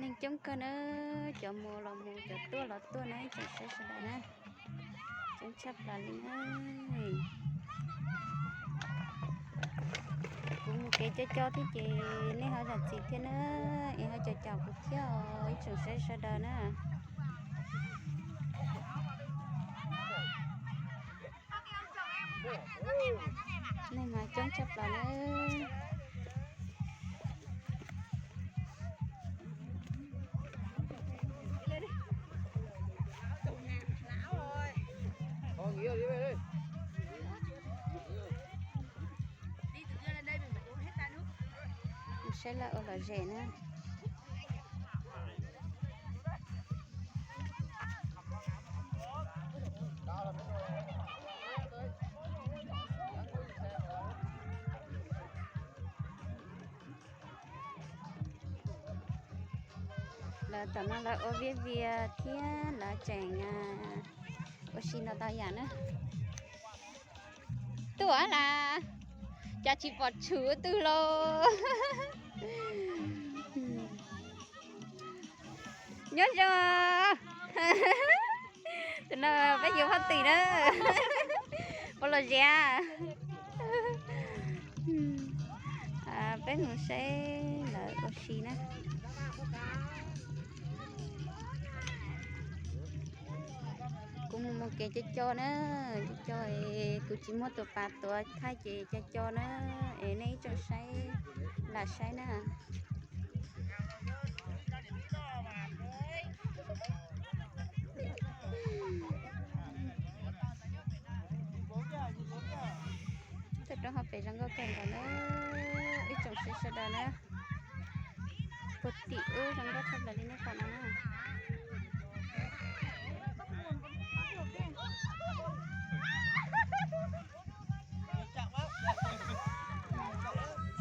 Neeg coob kawg na, cov mus los mus, cov tuaj los tuaj na, ib tsoom saib sawv daws na. Coob tshaj plaws li na. Kuv mus kev co co thiab ces nej ho zam txim thiab na, es ho caum caum kuv thiab os ib tsoom saib sawv daws na. Neeg mas coob tshaj plaws na. Saib lawv ua lom zem na. Lawv tom no lawv ua viav vias thiab lawv tseem ua si no tau yam na. Tuaj las, cas tsis pom tshwm twg los. Nyob zoo. Tus no peb yuav phaj tim na. Ua los zem. Peb mus saib lawv ua si na. Kuv mus mus kev co co na, co co, kuv tsis muaj tus pas tuav thaij ces co co na, es nej ib tsoom saib lam saib na. Tej roob hauv pes zoo nkauj kawg nkaus na, ib tsoom saib sawv daws na. Puag tim wb zoo nkauj tshaj plaws li nej pom no na.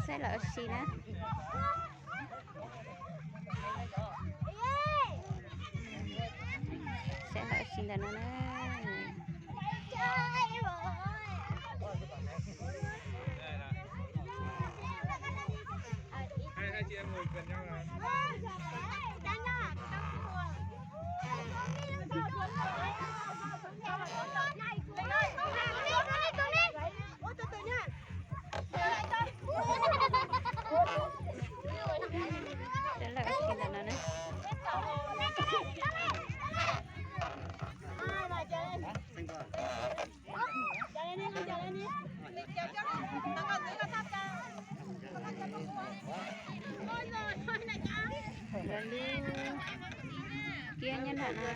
Saib lawv ua si na. Saib lawv ua si ntawm no na. Saib lawv ua si ntawm no na. Lawv lub kiab nyob nram no.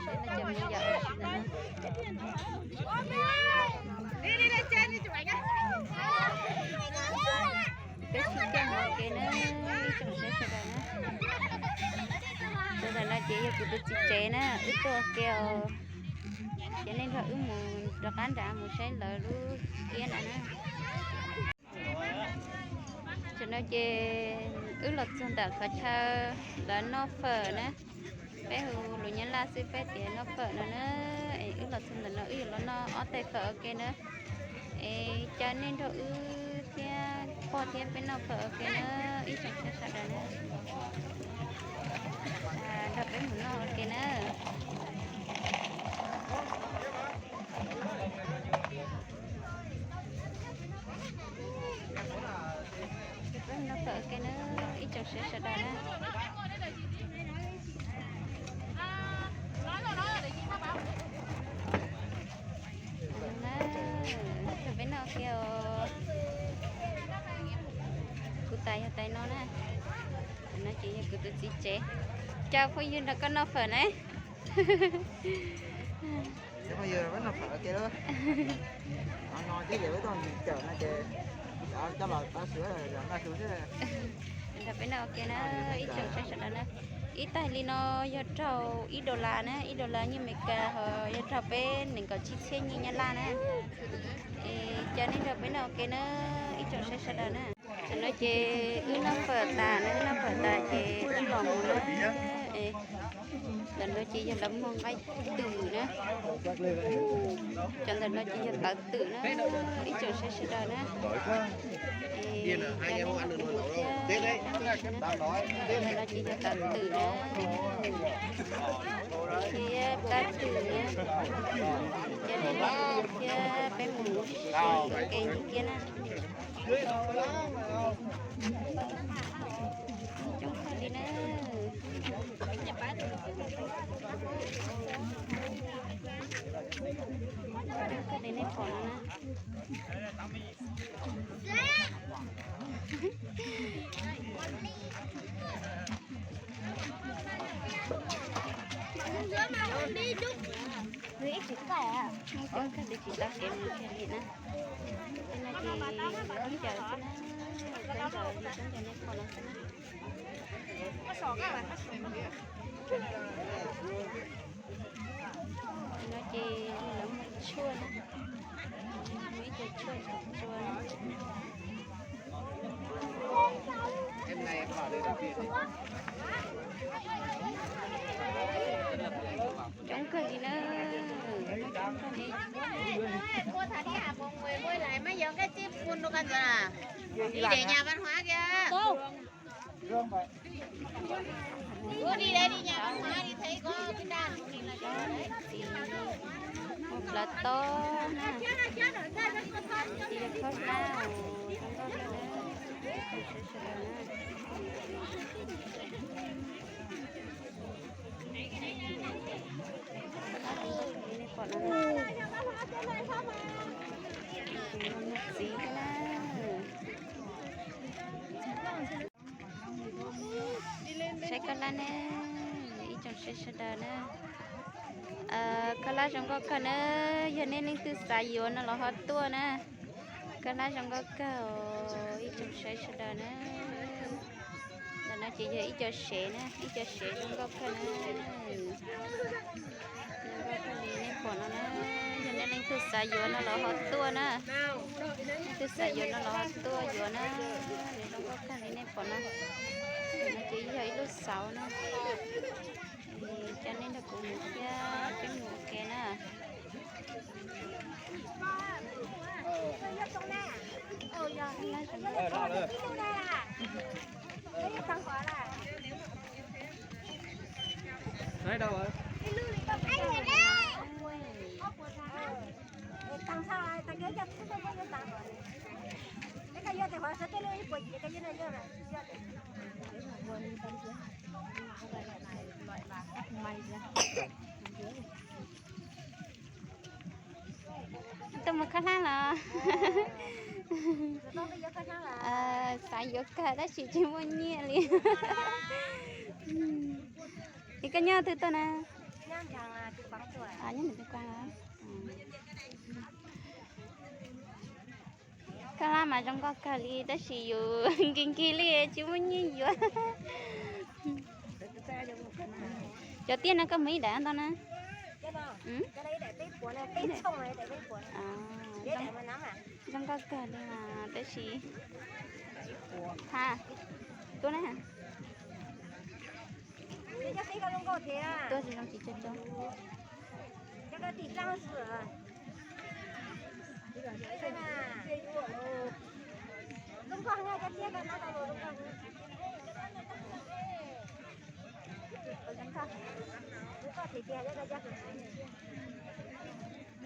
Saib no cov me nyuam ua si ntawm no. Peb sib caij mus ua ke na, ib tsoom saib sawv daws na. Sawv daws no ces yog kuv tus txiv tsev na, wb tuaj ua ke os. Ces nej nrog wb mus rov qab nrad mus saib lawv lub kiab nrad na. Tam no ces wb los txog ntawm qhov chaw lawv noj fawm na. Peb hu lus nyab laj xwb peb tias noj fawm no na. Es wb los txog ntawm no wb yuav los noj ob tais fawm ua ke na. Es caw nej nrog wb thiab pog thiab peb noj fawm ua ke na, ib tsoom saib sawv daws na. Nrog peb mus noj ua ke na. Peb noj fawm ua ke na, ib tsoom saib sawv daws na. Nrog peb noj ua ke os. Kuv tais yog tais no na. Tais no ces yog kuv tus txiv tsev. Caw phooj ywg nrog koj noj fawm na. Peb noj fawm ua ke lawm. No ces peb tuaj ncig cawm no ces coj los tav su, noj su xwb. Nrog peb noj ua ke na, ib tsoom saib sawv daws na. Ib tais li no yog raug ib dollar na, ib dollar nyiaj Amelikas ho yog raug peb nees nkaum tsib txhiab nyiaj Nyab Laj na. Es caw nej nrog peb noj ua ke na, ib tsoom saib sawv daws na. Tam no ces wb noj fawm tas na, wb noj fawm tas ces wb los mus na. Ntawm no ces yog lawv muag nqaij twm na. Cov ntawm no ces yog tawv twm na, ib tsoom saib sawv daws na. Es caw nej nrog wb thiab Ntawm no ces yog tas twm na, thiab plab twm na, ces cov niam txiv thiab peb mus ua ke ntawm kiag na. Coob kawg li na. Coob kawg li nej pom no na. Coob kawg li tsis tau kev mus kiag li na. Tej no ces khaub ncaws xwb na, khaub ncaws li khaub ncaws nej pom no xwb na. No ces lawv muag tshuaj na, muag ib co tshuaj tshuaj na. Coob kawg li na, coob kawg li. Muag plav tob na, tsis yog khaub hlab, zoo nkauj kawg na, sawv daws na. Nej pom no, muag txiv thiab na. Saib koj hlab ne, ib tsoom saib sawv daws na. Koj hlab zoo nkauj kawg na, yog nej leej twg xav yuav no los ho tuaj na. Koj hlab zoo nkauj kawg os ib tsoom saib sawv daws na. Ntawm no ces yog ib co sev na, ib co sev zoo nkauj kawg na. Zoo nkauj kawg li nej pom no na, yog nej leej twg xav yuav no los ho tuaj na. Leej twg xav yuav no los ho tuaj yuav na. Nws zoo nkauj kawg li nej pom no. Ntawm no ces yog ib lub xauv na. Coj nej nrog kuv mus thiab peb mus ua ke na. Tuaj mus khaub hlab los? Xav yuav kawg tab sis tsis muaj nyiaj li. Es koj nyob twg tuaj na? Nyob ntawm tus koj. Khaub hlab mas zoo nkauj kawg li tab sis yus nkig nkig li tsis muaj nyiaj yuav. Cov tiaj no koj muag ib daim ntau na? Zoo nkauj kawg li mas tab sis, ha, tuaj na. Tuaj zoo tsis tso cov.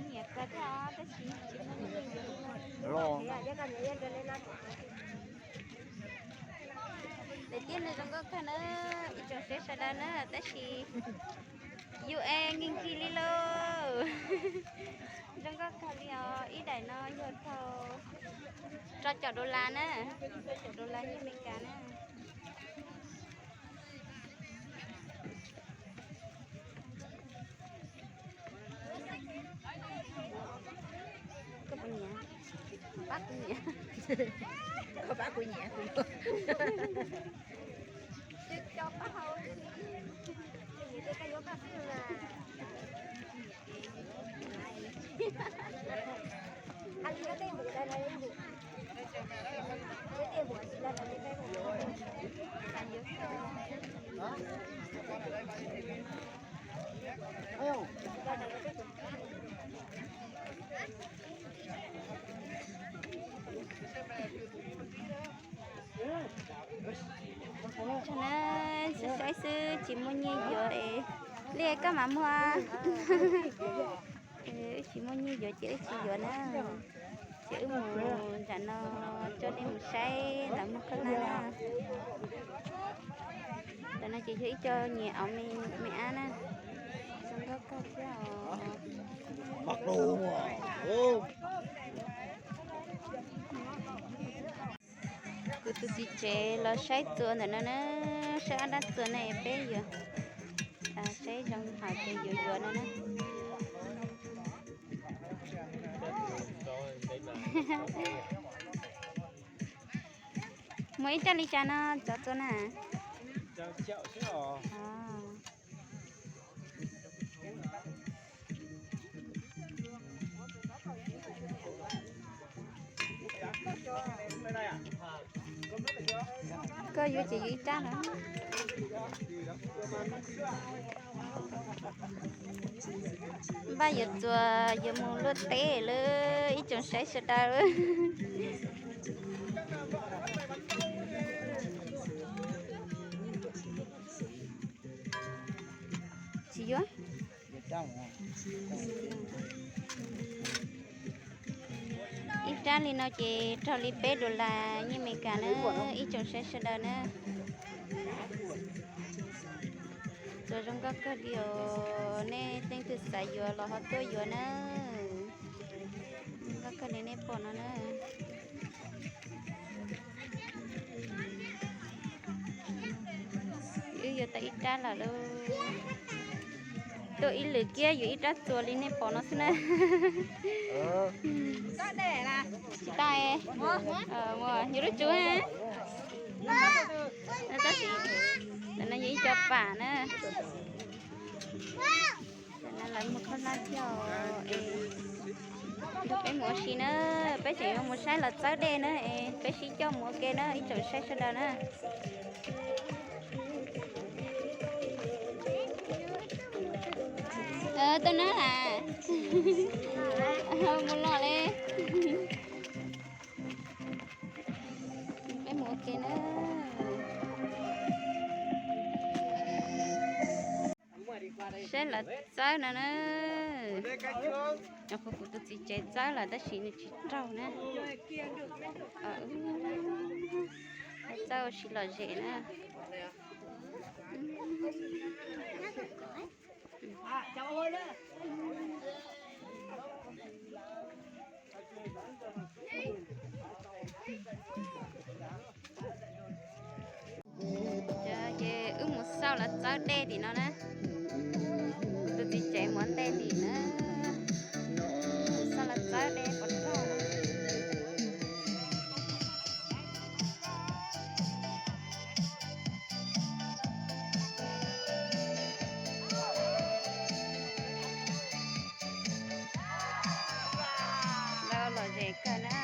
Nyiam kawg thiab tab sis tsis muaj nyiaj yuav. Daim tiaj no zoo nkauj kawg na, ib tsoom saib sawv daws na tab sis yus es nkig nkig li lauj. Zoo nkauj kawg li os, ib daim no yog rau rau caum dollar na, rau caum dollar nyiaj Amelikas na. Koj puas nyiam? Pab kuv nyiam. Koj pab kuv nyiam kuv. Tso na, saib saib xwb tsis muaj nyiaj yuav es. Li koj mam muag. Wb tsis muaj nyiaj yuav ces wb tsis yuav na. Ces wb mus nram no coj nej mus saib lawv muag khaub hlab na. Ntawm no ces yog ib co nyiam au me ab na. Zoo nkauj kawg thiab os. Kuv tus txiv tsev los saib txuas ntawm no na, saib ob dab txuas no es peb yuav saib zoo hais tias yuav yuav no na. Muag ib rab li cas no cov txuas na? Koj yuav ces yuav ib rab no. Npaj yuav txuas yuav mus luaj teb lawm ib tsoom saib sawv daws. Tsis yuav. Ib rab li no ces raug li peb dollar nyiaj Amelikas na, ib tsoom saib sawv daws na. Txuas zoo nkauj kawg li os, nej leej twg xav yuav los ho tuaj yuav na. Zoo nkauj kawg li nej pom no na. Wb yuav tau ib rab lawm lauj. Tuaj ib lwm kiag yuav ib rab txuas li nej pom no xwb na. Tsis tas, yuav lub tsuv. Tab sis ntawm no yog ib co pam na. Ntawm no lawv muag khaub hlab thiab es. Peb mus ua si na, peb tseem yuav mus saib lawv txawb dej na es peb sib coj mus ua ke na ib tsoom saib sawv daws na. Tuaj na las, mus los li. Peb mus ua ke na. Saib lawv txawb no na. Kuv tus txiv tsev txawb lawm tab sis nws tsis raug na. Txawb ua si lom zem na. Ces wb mus xauj lawv txawb dej tim no na. Tus txiv tsev mus ua ntej tim na. Mus xauj lawv txawb dej pov rog. Lawv lom zem kawg na.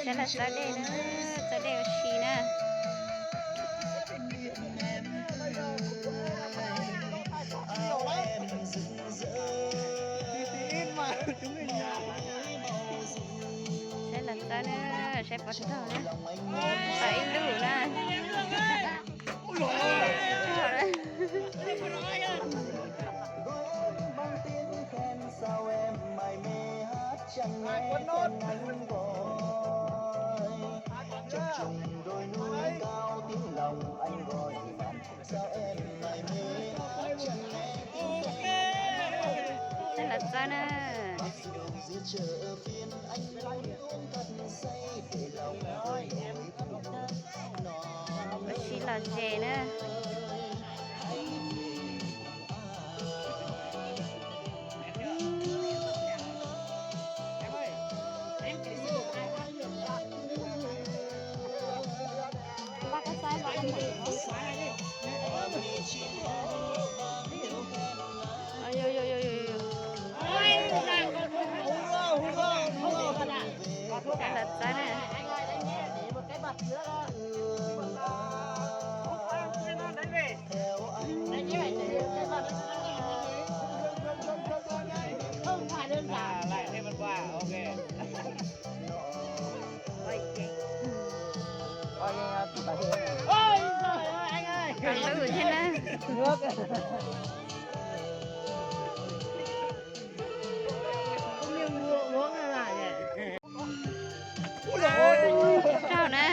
Saib lawv txawb dej na, txawb dej ua si na. Saib lawv txawb na, saib pov rog na, txawb ib lub na. Saib lawv txawb na. Ua si lom zem na. Saib lawv txawb na. Lub thiab na. Rau na.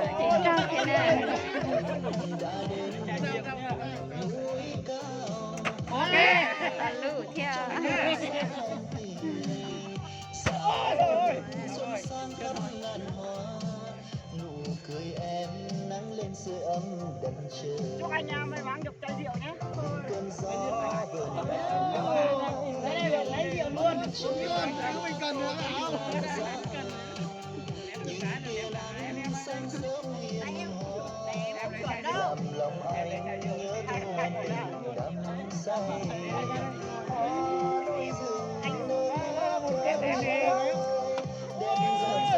Rau thiab na. Lub thiab. Chúc anh em may mắn gặp chai rượu nhé. Lấy rượu luôn. Mình cần nữa hả? Rau thiab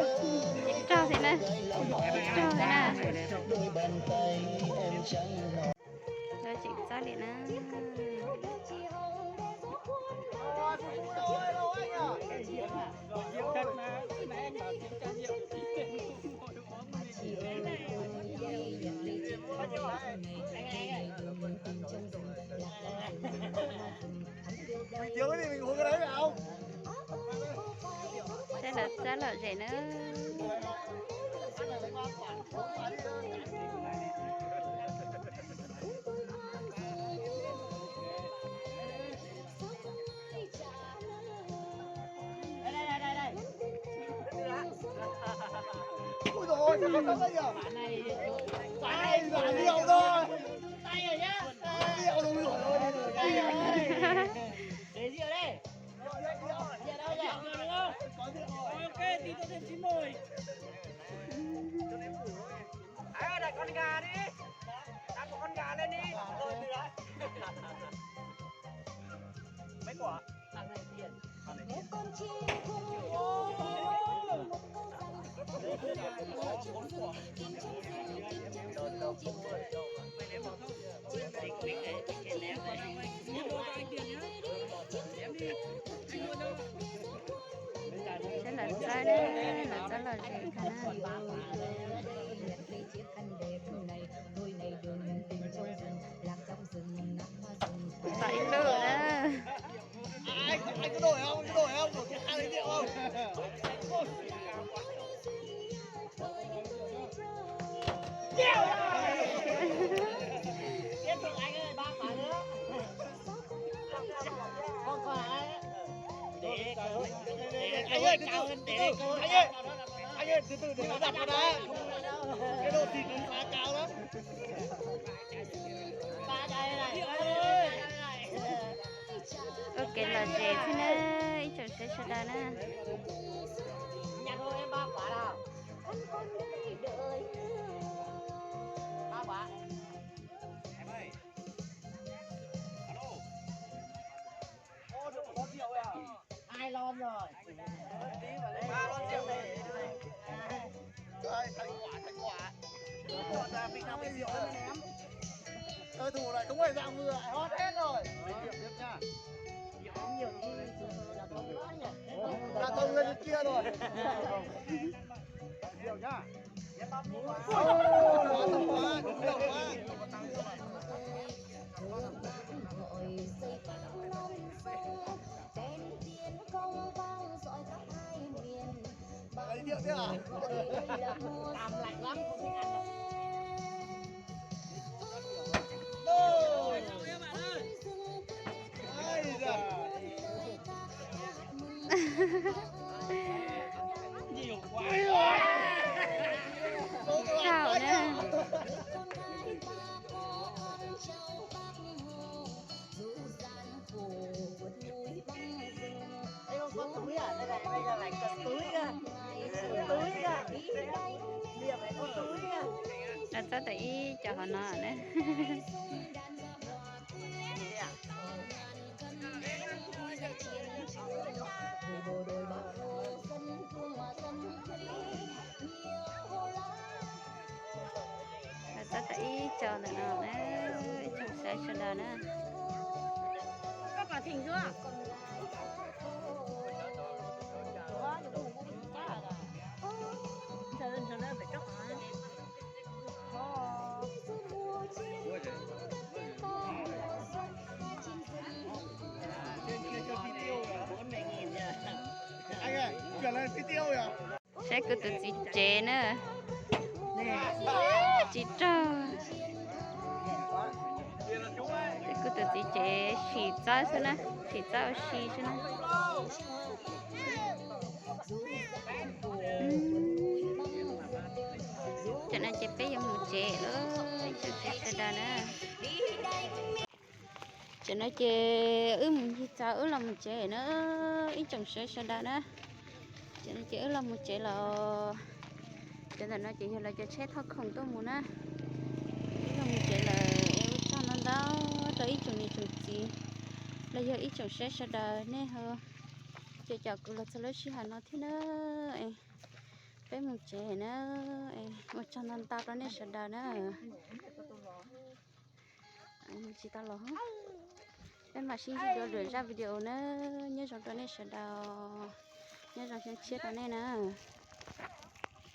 na. Rau thiab na. Lawv tseem txawj li na. Bình thường thì mình uống cái đấy phải không? Sawv daws txawj lom zem na. Ui dồi ôi, sao nó thấp thế nhỉ? Cái này là rượu rồi. Rượu rồi, rượu rồi. Để rượu đây. Ok, tí tôi thêm chín mùi. Đấy, đặt con gà đi. Đặt một con gà lên đi. Rồi, từ đấy. Mấy quả? Nếu con chim không ôm một câu rằng, ôi, trong rừng tìm trong rừng, tìm trong rừng, chỉ cần Sawv daws txawj na, lawv txawj lom zem kawg na. Tau ib lub na. Anh, anh có đổi không? Anh có đổi không? Đổi thiệt hai mươi triệu không? Tiếp tục anh ơi, ba quả nữa. Con còn lại đấy. Để, để, để, anh ơi, từ từ, từ từ. Anh ơi, anh ơi, từ từ để nó đặt vào đã. Cái độ thịt nó phá cáo lắm. Ba cái này. Ua kev lom zem thiab na, ib tsoom saib sawv daws na. Nhặt hộ em ba quả nào. Ba quả. Hai lon rồi. Ba lon rượu này. Đây, thành quả, thành quả. Còn là mình làm cái rượu nữa. Đối thủ này không phải dạng vừa, hót hết rồi. Lấy rượu tiếp nha. Là tao người kia rồi. Rượu nhá. Ôi, quá, quá, quá, quá. Lấy rượu tiếp à? Cảm lạnh lắm, không thích ăn đâu. Đô. Ai da. Nhiều quá. Thảo nè. Ê, con, con túi à? Đây này, bây giờ lại cần túi kìa. Túi kìa. Liệm lại con túi kìa. Là sao tự ý cho họ nói đấy. Là sao tự ý cho nữa nó đấy, trong sáng sơ đo nữa. Có quả thịnh chưa? Saib kuv tus txiv tsev na, tsis raug. Kuv tus txiv tsev sim txawb xwb na, sim txawb ua si xwb na. Tam no ces peb yuav mus tsev lawm, ib tsoom sawv daws na. Tam no ces wb mus ncig txog wb los mus tsev na, ib tsoom sawv sawv daws na. Tam no ces wb los mus tsev lawm. Cov ntawm no ces yog lawv cov tsheb thauj khoom tuaj mus na. Wb los mus tsev lawm, ua tsaug ntau ntau rau ib tsoom niam tsoom txiv los yog ib tsoom saib sawv daws nej ho caum caum kuv los txog lub sij hawm no thiab na. Peb mus tsev na, ua tsaug ntau ntau rau nej sawv daws na. Tsis tau los, peb mam sib ntsib dua lwm zaj video na. Nyob zoo rau nej sawv daws, nyob zoo xyoo tshiab rau nej na.